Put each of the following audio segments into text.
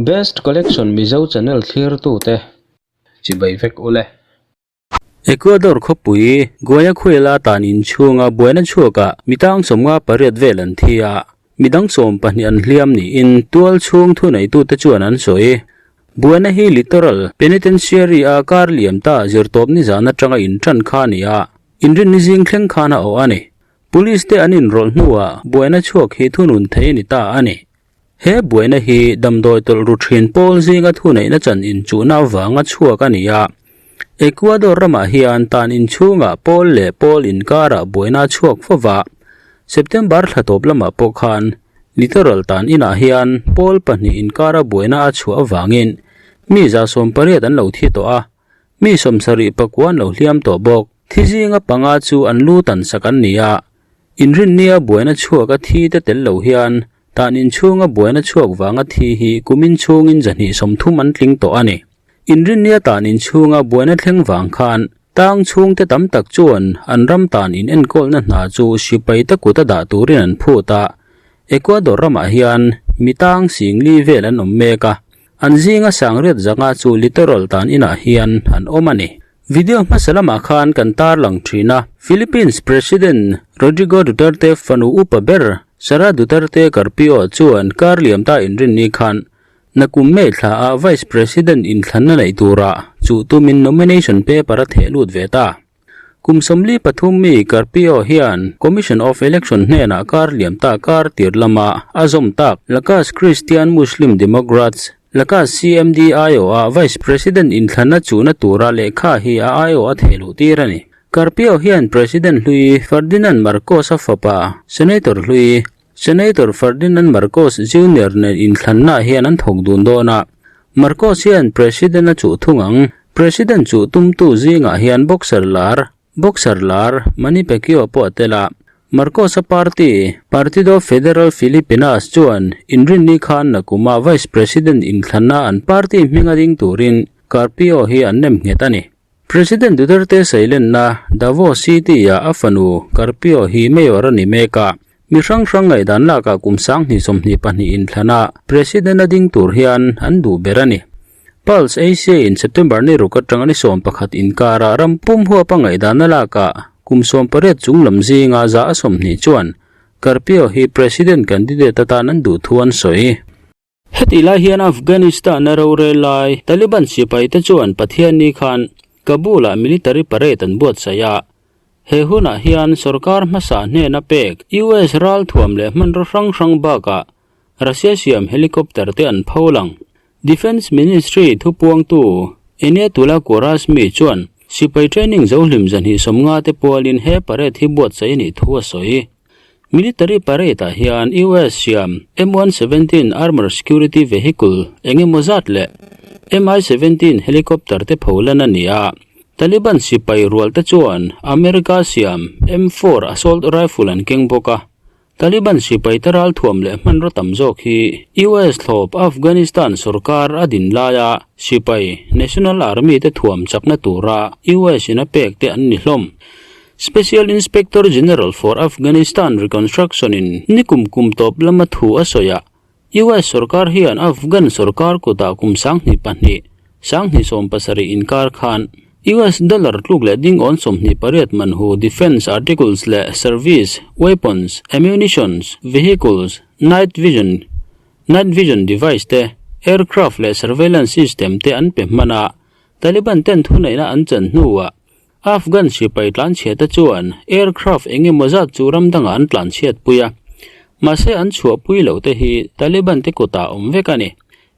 Best Collection Mizo channel thlirtute chibai vek ule. Ecuador khawpui Guayaquil-a tan inchhunga buaina chhuakah mi tang 58 vel an thi a, mi dang 12 an hliam niin tual chhung thuneitute chuan an sawi. Buaina hi Litoral Penitentiary-a kar liam ta zirtawp nizan atanga intan kha a ni a, inrinni zing thleng khan a awh a ni. Police te an inrawlh hnuah buaina chhuak hi thunun thei a ni ta a ni. He buaina hi damdawi tawlh ru thin pawl zinga thuneihna chan inchuhna avanga chhuak a ni a. Ecuador ramah hian tan inchhungah pawl leh pawl inkarah buaina a chhuak fo va. September thla tawp lamah pawh khan Litoral tan inah hian pawl pahnih inkara buaina a chhuah avangin mi 80 an lo thi tawh a, mi 74 an lo hliam tawh bawk. Thi zinga panga chu an lu tan sak an ni a, inrinnia buaina chhuak a thi te tel lo hian Tan inchhunga buaina chhuak vanga thi hi kumin chhungin 230 an tling tawh a ni. Inrinnia tan inchhunga buaina thleng vang khan tang chhungte tam tak chuan an ram tan in enkawlna hna chu sipai te kut a dah turin an phut a. Ecuador ramah hian mi tang 4000 vel an awm mek a, an zinga sangriat zanga chu littoral tan inah hian an awm a ni. Video hmasa lamah khan kan tarlang thin a, Philippines President Rodrigo Duterte fanu upa ber Sara Duterte Carpio chuan kar liam ta inrinni khan nakum May thla ah Vice President inthlanna neih turah chuh tumin nomination paper a theh lut ve ta. Kum 43 mi Carpio hian Commission of Election hnenah kar liam ta kar tir lama a zawm tak Lakas Christian Muslim Democrats Lakas CMD aiawha Vice President inthlanna chuhna tura lehkha hi a aiawh a theh luh tir a ni. Carpio hian President hlui Ferdinand Marcos-a fapa Senator hlui Senator Ferdinand Marcos Junior nen inthlannaah hian an thawk dun dawn a. Marcos hian President a chuh thung ang. President chuh tumtu zingah hian boxer lar Boxer lar Manny Pacquiao pawh a tel a, Marcos-a party, Partido Federal Filipinas chuan inrinni khan nakuma Vice President inthlanna an party hminga ding turin Carpio hi an nem nghet a ni. President Duterte seilenna Davao City-ah a fanu Carpio hi mayor a ni mek a, mi hrang hrang ngaihdan lakah kum 2022 inthlana President a ding tur hian an duh ber a ni. Pulse Asia in September ni ruk atanga ni 11 inkarah ram pum huapa ngaihdan a lakah kum 18 chung lam zinga 20% chuan Carpio hi President candidate atan an duh thu an sawi. Heti lai hian Afghanistan a rorel lai Taliban sipai te chuan Pathianni khan Kabul-ah military parade an buatsaih a. He hunah hian sorkar hmasa hnena pek US ralthuam leh hmanraw hrang hrang bakah Russia siam helicopter te an pho lang. Defence Ministry thupuangtu Enetullah Khwarazmi chuan sipai training zo hlim 250 te pualin he parade hi buatsaih a nih thu a sawi. Military parade ah hian US siam M117 Armour Security Vehicle eng emaw zat leh Mi-17 helicopter te pholan a ni a. Taliban sipai rual te chuan America siam M4 assault rifle an keng bawk a. Taliban sipai te ralthuam leh hmanraw tam zawk hi US thlawp Afghanistan sorkar a din laia sipai National Army te thuam chakna tura US in a pek te an ni hlawm. Special Inspector General for Afghanistan Reconstruction in nikum kum tawp lama thu a sawi a, US sorkar hian Afghan sorkar kutah kum 2002, 2017 inkar khan US dollar tluk leh ding awn 28 man hu defence articles leh service, weapons, ammunitions, vehicles, night vision, night vision device te, aircraft leh surveillance system te an pe hman a, Taliban ten thuneihna an chan hnuah Afghan sipai tlanchhiat te chuan aircraft eng emaw zat chu ram dangah an tlanchhiat pui a, mahse an chhuahpui loh te hi Taliban te kutah awm vek a ni.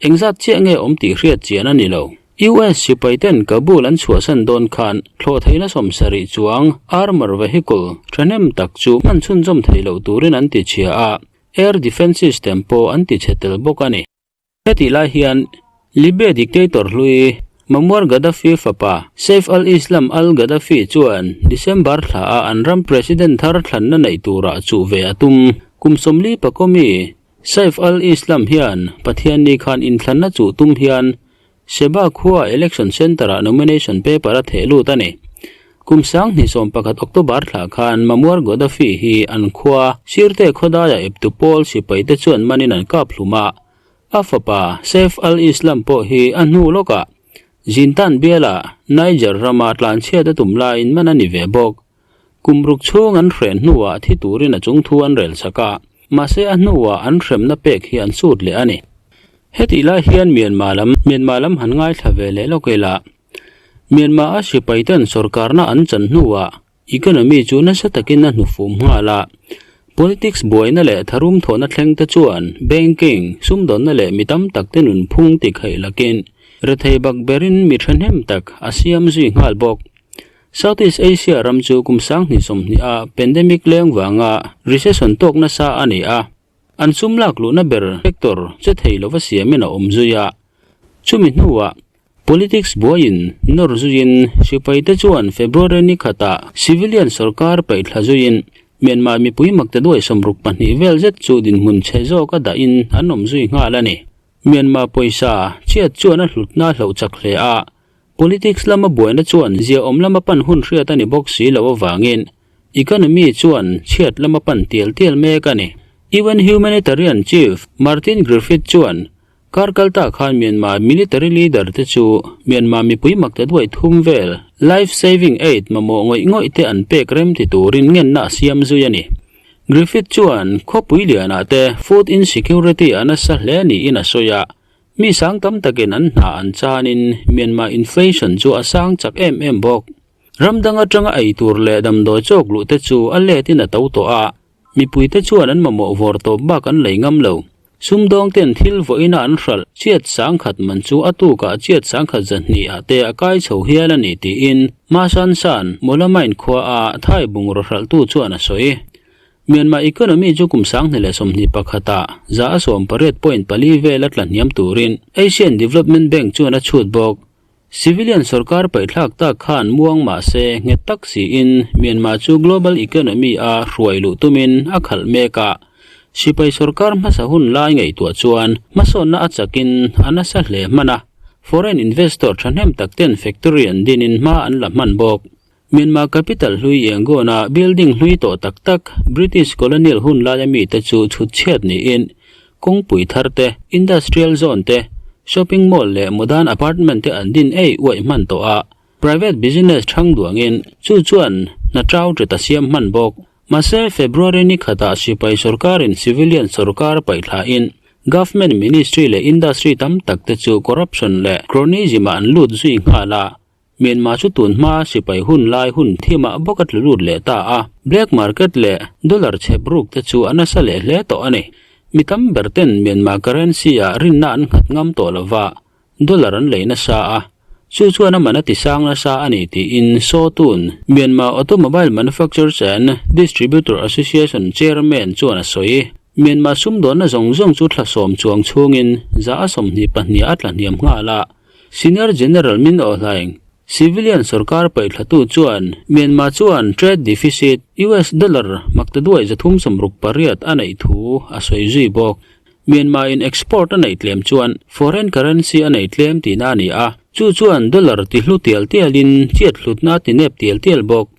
Engzat chiah nge awm tih hriat chian a ni lo. US sipai ten Kabul an chhuahsan dawn khan thlawhtheihna 70 chuang armour vehicle thahnem tak chu hman chhunzawm theih loh turin an ti chhia a, air defence system pawh an ti chhe tel bawk a ni. Heti lai hian Libya dictator hlui Muammar Gaddafi fapa Saif al-Islam al-Gaddafi chuan December thla ah an ram president thar thlanna neih turah chuh ve a tum. Kum 44 mi Saif al-Islam hian Pathianni khan inthlanna chuh tum hian Seba khua election centre-ah nomination paper a theh lut a ni. Kum 2011 October thla khan Muammar Gaddafi hi an khua Sirte khawdaia eptu pawl sipai te chuan manin an kap hlum a. A fapa Saif al-Islam pawh hi a hnu lawkah Zintan bialah Niger rama tlanchhiat a tum laiin man a ni ve bawk. Kum ruk chhung an hren hnuah thi turin a chungthu an rel chak a, mahse a hnuah an hremna pek hi an sut leh a ni. Hetih lai hian Myanmar lam Myanmar lam han ngaithla ve leh lawk ila, Myanmar a sipaiten sorkarna an chan hnuah Economy chu nasa takin a hnufum nghal a, politics buaina leh tharum thawhna thleng te chuan banking, sumdawnna leh mi tam tak te nunphung ti khaih lakin rethei bak berin mi thahnem tak a siam zui nghal bawk. Southeast Asia ram chu kum 2020 a pandemic leng vanga recession tawk nasa a ni a, an sum lak luhna ber sector che thei lova siamin a awm zui a, chumi hnuah Politics buaiin nawr zuiin sipaite chuan February ni khatah civilian sorkar paihthla zuiin Myanmar mipui makte duai 62 vel zet chu dinhmun chhe zawka dahin an awm zui nghal a ni. Myanmar pawisa chhiat chuan a hlutna hloh chak hle a, politics lama buaina chuan ziaawm lama pan hun hriat a ni bawk si loh avangin economy chuan chhiat lama pan tial tial mek a ni. UN Humanitarian Chief Martin Griffith chuan Kar kal ta khan Myanmar military leader te chu Myanmar mipui makte duai thum vel life saving aid mamawh ngawih ngawih te an pek rem ti turin ngenna a siam zui a ni. Griffith chuan khawpui lianah te food insecurity a nasa hle niin a sawi a, mi sang tam takin an hna an chanin Myanmar inflation chu a sang chak em em bawk. Ram dang atanga ei tur leh damdawi chawk luh te chu a letin a to tawh a, Mipuite chuan an mamawh vawr tawp bak an lei ngam lo. Sumdawngten thil vawiina an hralh chiat sangkhat man chu a tukah chiat sangkhat zahnih ah te a kai chho hial a ni tiin Ma San San, Mawlamain khua a Thai bungraw hralhtu chuan a sawi. Myanmar economy chu kum 2021 ah 18.4 vel a tla hniam turin Asian Development Bank chuan a chhut bawk. Civilian sorkar paihthlak tak khan muang mah se nghet tak siin Myanmar chu global economy a hruai luh tumin a khalh mek a. Sipai sorkar hmasa hun lai ngaihtuah chuan hmasawnna a chakin a nasa hle hman a, foreign investor thahnem tak ten factory an dinin hma an la hman bawk. Myanmar capital hlui Yangon-a building hlui tawh tak tak British colonial hun laia mite chu chhut chhiat niin kawngpui thar te, industrial zone te, shopping mall leh modern apartment te an din ei uaih hman tawh a, private business thang duangin chu chuan hna chau ṭet a siam hman bawk. Mahse, February ni khatah sipai sorkarin civilian sorkar paihthlain government ministry leh industry tam tak te chu corruption leh cronyism-ah an lut zui nghal a, Myanmar chu tun hma sipai hun lai hun thimah bawk a tlu lut leh ta a, black market leh dollar chhep ruk te chu a nasa leh hle tawh a ni. Mi tam ber ten Myanmar currency ah rinna an nghat ngam tawh lova, dollar an lei nasa a, chu chuan a man a ti sang nasa a ni tiin Saw Tun, Myanmar Automobile Manufacturers and Distributor Association chairman chuan a sawi. Myanmar sumdawnna zawng zawng chu thla sawm chuang chhungin 22% a tla hniam nghal a, Senior General Min Aung Hlaing, civilian sorkar paihthlatu chuan Myanmar chuan trade deficit US dollar maktaduai 368 a neih thu a sawi zui bawk. Myanmar in export a neih tlem chuan foreign currency a nei tlem tihna a ni a, chu chuan dollar ti hlu tial tialin chiat hlutna a ti nep tial tial bawk.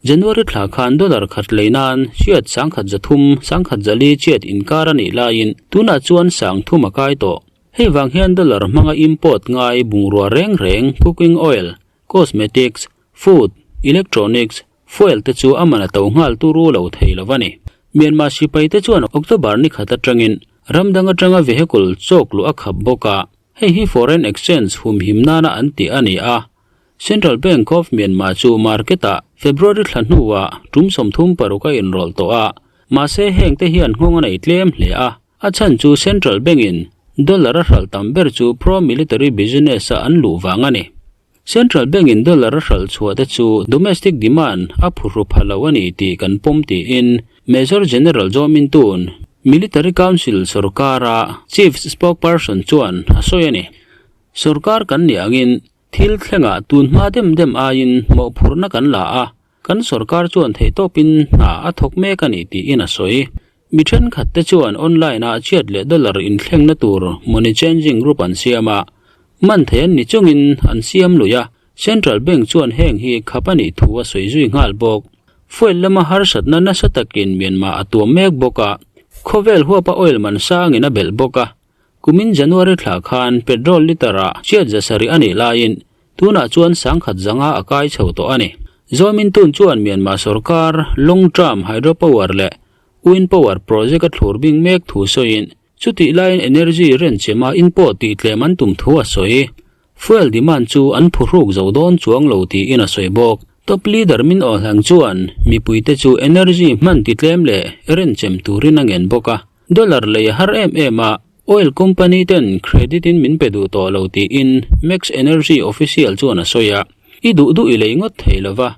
January thla khan dollar khat lei nan chiat 1,300, 1,400 chiat inkar a nih laiin tunah chuan 3,000 a kai tawh. Hei vang hian dollar hmanga import ngai bungrua reng reng cooking oil, cosmetics, food, electronics, fuel te chu a man a to nghal turu lo thei lo a ni. Myanmar sipai te chuan October ni khat atangin ram dang atanga vehicle chawk luh a khap bawk a, hei hi foreign exchange humhim nana an tih a ni a. Central Bank of Myanmar chu market-ah February thla hnuah tum 36 a inrawlh tawh a, mahse heng te hian nghawng a nei tlem hle a. A chhan chu Central Bank-in dollar a hralh tam ber chu pro-military business-a an luh vang a ni. Central Bank-in dollar a hralh chhuah te chu domestic demand a phuhru pha lo a ni tih kan pawm tiin Major General Zaw Min Tun, Military Council sorkara Chief Spokesperson chuan a sawi a ni. Sorkar kan nih angin thil thlengah tun hma dem dem aiin mawhphurhna kan la a, kan sorkar chuan theihtawpin hna a thawk mek a ni tiin a sawi. Mi thenkhat te chuan online ah chiat leh dollar inthlengna tur money changing group an siam a, man thei an ni chungin an siam lui a, Central Bank chuan heng hi khap a nih thu a sawi zui nghal bawk. Fuel lama harsatna nasa takin Myanmar a tuam mek bawk a, khawvel huapa oil man sangin a belh bawk a. Kumin January thla khan petrol litre-ah chiat 700 a nih laiin tunah chuan 1005 a kai chho tawh a ni. Zaw Min Tun chuan Myanmar sorkar long term hydropower leh wind power project a thlur bing mek thu sawiin chutih laiin energy renchem-a in pawh tih tlem an tum thu a sawi. Fuel demand chu an phuhruk zo dawn chuang lo tiin a sawi bawk. Top leader Min Aung Hlaing chuan mipuite chu energy hman ti tlem leh renchem turin a ngen bawk a. Dollar lei a har em em a, oil company ten credit in min pe duh tawh lo tiin Max Energy official chuan a sawi a. I duh duh i lei ngawt thei lo va,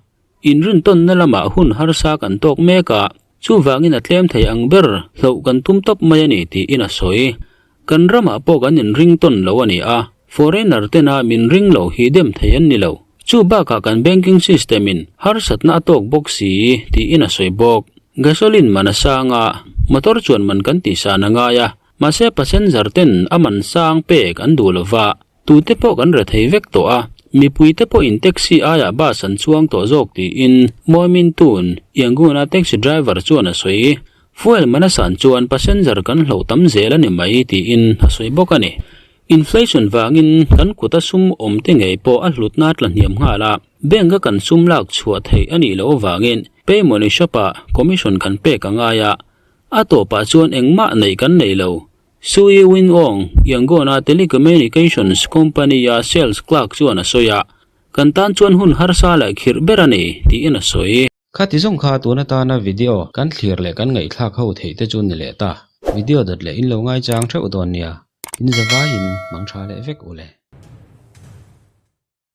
inrintawnna lamah hun harsa kan tawk mek a, chuvangin a tlem thei ang ber hloh kan tum tawp mai a ni tiin a sawi. Kan ramah pawh kan inring tawn lo a ni a, foreigner tena min ring lo hi dem thei an ni lo. Chu bakah kan banking system in harsatna a tawk bawk si tiin a sawi bawk. Gasoline man a sang a, motor chuan man kan tih san a ngai a, mahse passenger ten a man sang pek an duh lo va, tute pawh kan re thei vek tawh a, mipui te pawhin taxi aiah bus an chuang tawh zawk tiin Moe Min Tun, Yangon-a taxi driver chuan a sawi. Fuel man a san chuan passenger kan hloh tam zel a ni mai tiin a sawi bawk a ni. Inflation vangin kan kuta sum awm te ngei pawh a hlutna a tla hniam nghal a, bank a kan sum lak chhuah theih a nih loh avangin pay money shop ah commission kan pek a ngai a, a tawpah chuan engmah neih kan nei lo. Sui Win Aung, Yangon-a telecommunications company-a sales clerk chuan a sawi a, Kan tan chuan hun harsa leh khirh ber a ni, tiin a sawi. Khati zawng kha tun atana video kan thlir leh kan ngaihthlak ho theih te chu ni leh ta. Video dawt leh in lo ngaichang theuh dawn nia. In zavaiin mang tha leh vek u le.